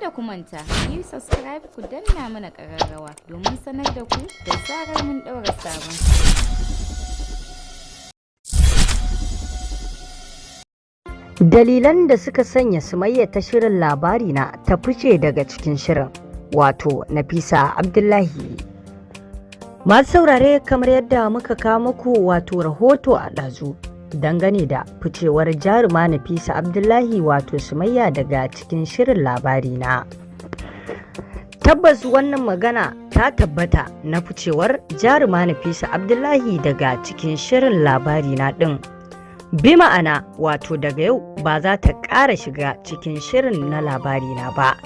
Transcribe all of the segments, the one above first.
Kada ku manta, ku yi subscribe, ku danna mana ƙararrawa domin sanar da ku da zarar mun ɗaura sabon. Dalilan da suka sanya Sumayya ta shirin Labari Na ta fice daga cikin shirin, wato Nafisa Abdullahi. Masu saurare, kamar yadda muka kawo muku wato rahoto a ɗazu dangane da ficewar jaruma Nafisa Abdullahi, wato Sumayya, daga cikin shirin Labari Na. Tabbas wannan magana ta tabbata na ficewar jaruma Nafisa Abdullahi daga cikin shirin Labari Na ɗin. Bi ma'ana, wato daga yau ba za ta ƙara shiga cikin shirin na Labari Na ba.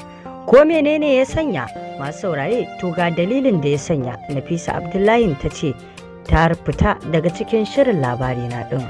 Ko menene ya sanya, masu saurare? To, ga dalilin da ya sanya Nafisa Abdullahi ta ce ta fita daga cikin shirin Labari Na ɗin.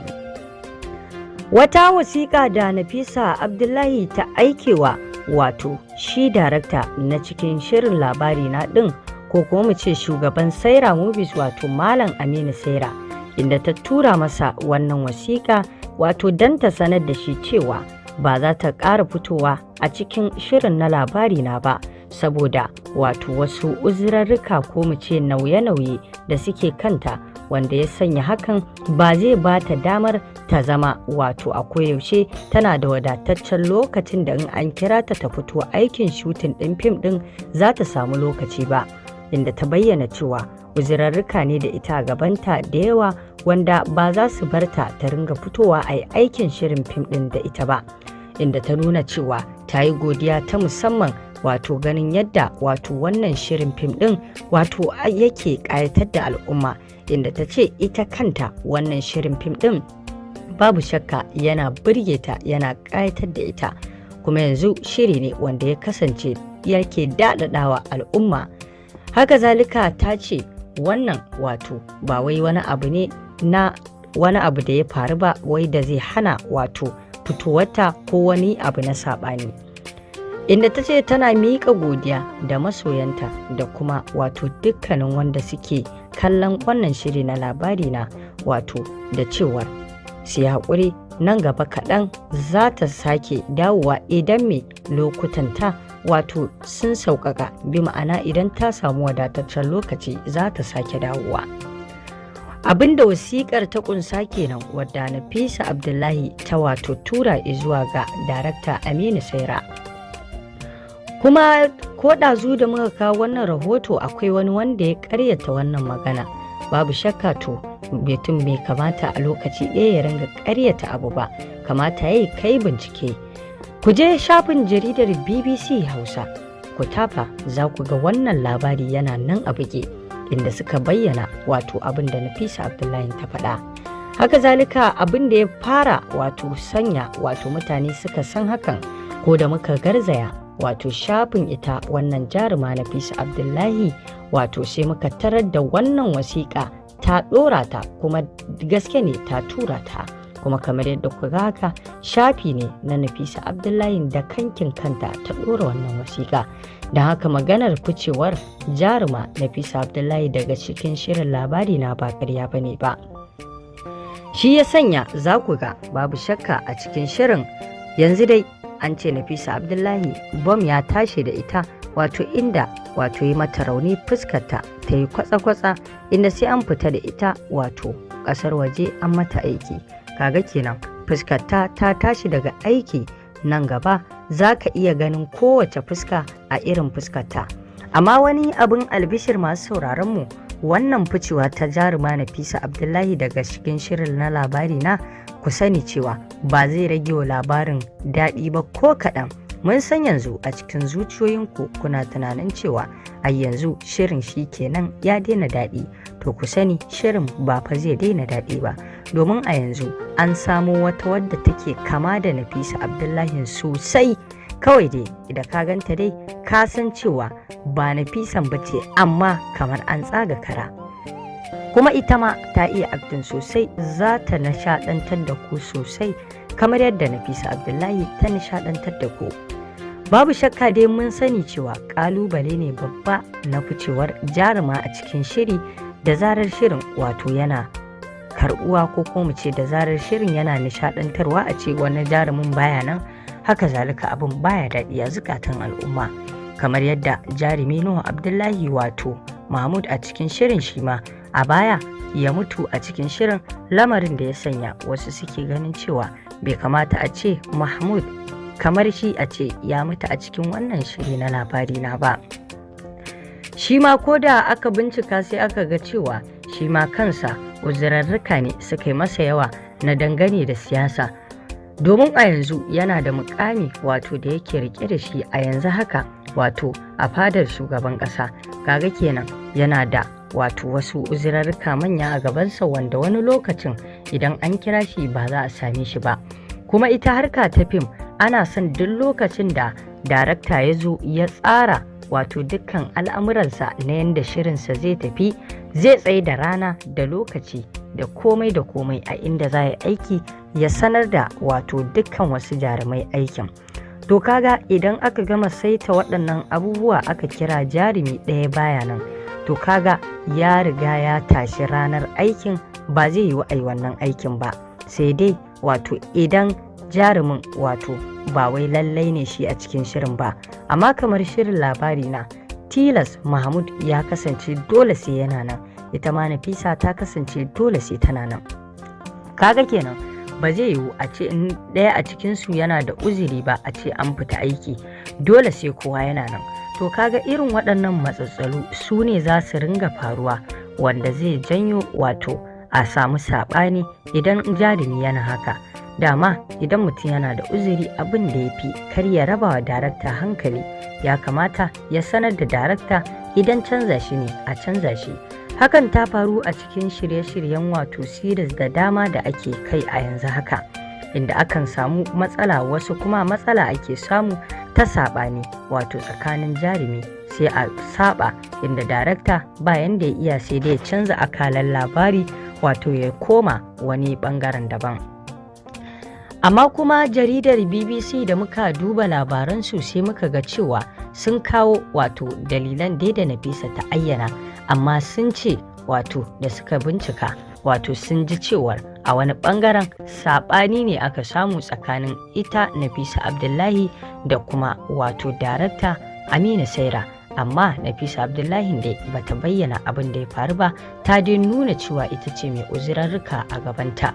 Wata wasiƙa da Nafisa Abdullahi ta aikewa wato shi darakta na cikin shirin Labari Na ɗin, ko kuma mu ce shugaban Saira Movies, wato Malam Aminu Saira, inda ta tura masa wannan wasiƙa wato don ta sanar da shi cewa ba za ta ƙara fitowa a cikin shirin na Labari Na ba, saboda wato wasu uzurarruka, ko mu ce nauye-nauye da suke kanta, wanda ya sanya hakan ba zai ba ta damar ta zama wato a koyaushe tana da wadataccen lokacin da in an kira ta ta fito aikin shooting ɗin fim ɗin za ta samu lokaci ba. Inda ta bayyana cewa uzurarruka ne da ita a gabanta da yawa, wanda ba za su bar ta ta ringa fitowa a yi aikin shirin fim ɗin da ita ba. Inda ta nuna cewa ta yi godiya ta musamman, wato ganin yadda wato wannan shirin fim ɗin wato yake ƙayatar da al'umma, inda ta ce ita kanta wannan shirin fim ɗin babu shakka yana burge ta, yana ƙayatar da ita, kuma yanzu shiri ne wanda ya kasance yake daɗaɗawa al'umma. Haka zalika ta ce wannan wato ba wai wani abu ne na wani abu da ya faru ba wai da zai hana wato fitowarta ko wani abu na saɓani, inda ta ce tana miƙa godiya da masoyanta da kuma wato dukkanin wanda suke kallon wannan shiri na Labari Na, wato da cewar su yi haƙuri, nan gaba kaɗan za ta sake dawowa idan mai lokutanta wato sun sauƙaƙa, bi ma'ana idan ta samu wadataccen lokaci za ta sake dawowa. Abinda wasiƙar ta ƙunsa kenan, wadda Nafisa Abdullahi ta wato tura zuwa ga darakta Aminu Saira. Kuma ko ɗazu da muka kawo wannan rahoto, akwai wani wanda ya ƙaryata wannan magana. Babu shakka, to mutum bai kamata a lokaci ɗaya ya ringa ƙaryata abu ba, kamata ya yi kai bincike. Ku je shafin jaridar BBC Hausa ku tafa, za ku ga wannan labari yana nan a buge, inda suka bayyana wato abin da Nafisa Abdullahi ta faɗa. Haka zalika, abin da ya fara wato sanya wato mutane suka san hakan, ko da muka garzaya wato shafin ita wannan jaruma Nafisa Abdullahi, wato sai muka tarar da wannan wasiƙa ta ɗora ta, kuma gaske ne ta tura ta. Kuma kamar yadda kuka ga haka, shafi ne na Nafisa Abdullahi da kankin kanta ta ɗora wannan wasiƙa. Don haka maganar ficewar jaruma Nafisa Abdullahi daga cikin shirin Labari Na ba ƙarya ba ne ba. Shi ya sanya za ku ga babu shakka a cikin shirin yanzu dai an ce Nafisa Abdullahi bom ya tashi da ita, wato inda wato yi mata rauni, fuskarta ta yi kwatsa-kwatsa, inda sai an fita da ita wato kasar waje an mata aiki. Kaga kenan fuskarta ta tashi daga aiki. Nan gaba za ka iya ganin kowace fuska a irin fuskarta. Amma wani abin albishir, masu sauraron mu, wannan ficewa ta jaruma Nafisa Abdullahi daga cikin shirin na Labari Na, ku sani cewa ba zai rage wa labarin daɗi ba ko kaɗan. Mun san yanzu a cikin zuciyoyinku kuna tunanin cewa a yanzu shirin shi kenan ya daina daɗi. To, ku sani shirin ba fa zai daina daɗi ba, domin a yanzu an samo wata wadda take kama da Nafisa Abdullahi sosai. Kawai dai idan ka ganta dai ka san cewa ba Nafisan ba ce, amma kamar an tsaga kara. Kuma ita ma ta iya acting sosai, za ta nishaɗantar da ku sosai kamar yadda Nafisa Abdullahi ta nishaɗantar da ku. Babu shakka dai mun sani cewa ƙalubale ne babba na ficewar jaruma a cikin shiri da zarar shirin wato yana karbuwa, ko kuma mu ce da zarar shirin yana nishaɗantarwa, a ce wani jarumin baya nan. Haka zalika abin baya daɗi a zukatan al'umma. Kamar yadda jarumi Nuhu Abdullahi wato Mahmud a cikin shirin shi ma a baya ya mutu a cikin shirin, lamarin da ya sanya wasu suke ganin cewa bai kamata a ce Mahmud kamar shi a ce ya mutu a cikin wannan shiri na Labari Na ba. Shi ma ko da aka bincika sai aka ga cewa shi ma kansa uzurarruka ne suka yi masa yawa na dangane da siyasa, domin a yanzu yana da mukami wato da yake rike da shi a yanzu haka, wato a fadar shugaban kasa. Kaga kenan yana da wato wasu uzurarruka manya a gabansa, wanda wani lokacin idan an kira shi ba za a same shi ba. Kuma ita harka ta fim ana son duk lokacin da darakta ya zo ya tsara wato dukkan al'amuransa na yadda shirinsa zai tafi, zai tsaye da rana da lokaci da komai da komai a inda za yi aiki, ya sanar da wato dukkan wasu jarumai aikin. To kaga idan aka gama saita waɗannan abubuwa aka kira jarumi ɗaya baya nan, to kaga ya riga ya tashi ranar aikin, ba zai yi ai wannan aikin ba, sai dai wato idan jarumin wato ba wai lallai ne shi a cikin shirin ba. Amma kamar shirin Labari Na, tilas Mahmud ya kasance dole sai yana nan, ita ma Nafisa ta kasance dole sai tana nan. Kaga kenan ba zai yiwu a ce in ɗaya a cikinsu yana da uzuri ba a ce an fita aiki, dole sai kowa yana nan. To kaga irin waɗannan matsatsalu su ne za su ringa faruwa, wanda zai janyo wato a samu saɓani idan jarumi yana haka. Dama idan mutum yana da uzuri, abin da ya fi kar ya raba wa darakta hankali, ya kamata ya sanar da darakta, idan canza shi ne a canza shi. Hakan ta faru a cikin shirye-shiryen wato series da dama da ake kai a yanzu haka, inda akan samu matsala, wasu kuma matsala ake samu ta saɓani wato tsakanin jarumi, sai a saba, inda darakta bayan da ya iya sai dai ya canza akalan labari, wato ya koma wani bangaren daban. Amma kuma jaridar BBC da muka duba labaransu sai muka ga cewa sun kawo wato dalilan dai da Nafisa ta ayyana, amma sun ce wato da suka bincika wato sun ji cewar a wani bangaren saɓani ne aka samu tsakanin ita Nafisa Abdullahi da kuma wato darakta Aminu Saira. Amma Nafisa Abdullahi dai bata bayyana abin da ya faru ba, ta dai nuna cewa ita ce mai uzurarruka a gabanta.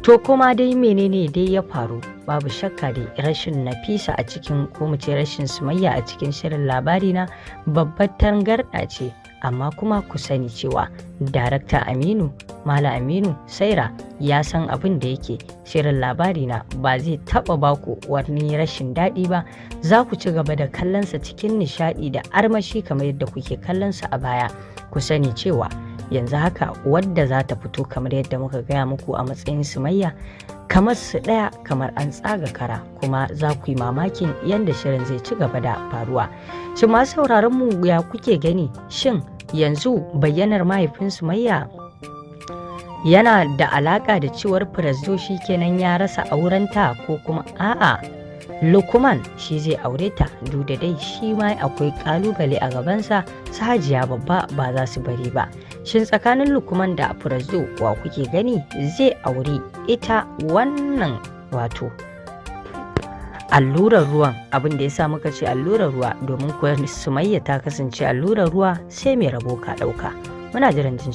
To kuma dai menene dai ya faru, babu shakka dai rashin Nafisa a cikin, ko mu ce rashin Sumayya a cikin shirin Labari Na babbar tangarɗa ce. Amma kuma ku sani cewa darakta Aminu Mala Aminu Saira ya san abin da yake. Shirin Labari Na ba zai taɓa baku wani rashin daɗi ba, za ku ci gaba da kallonsa cikin nishaɗi da armashi kamar yadda kuke kallonsa a baya. Ku sani cewa yanzu haka wadda za ta fito, kamar yadda muka gaya muku, a matsayin Sumayya kamar su ɗaya kamar an tsaga kara, kuma za ku yi mamakin yadda shirin zai ci gaba da faruwa. Shin masu sauraron mu, ya kuke gani? Shin yanzu bayyanar mahaifin Sumayya yana da alaka da cewar Firazdo shi kenan ya rasa aurenta, ko kuma a'a, Lukman shi zai aure ta, duk da dai shi ma akwai kalubale a gabansa, su Hajiya Babba ba za su bari ba? Shin tsakanin Lukman da Firazdo wa kuke gani zai auri ita wannan wato allurar ruwan? Abin da ya sa muka ce allurar ruwa, domin kuwa Sumayya ta kasance allurar ruwa, sai mai rabo ka ɗauka. Muna jiran jin.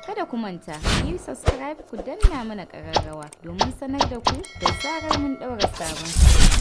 Kada ku manta, ku yi subscribe, ku danna mana ƙararrawa domin sanar da ku da zarar mun ɗaura sabon.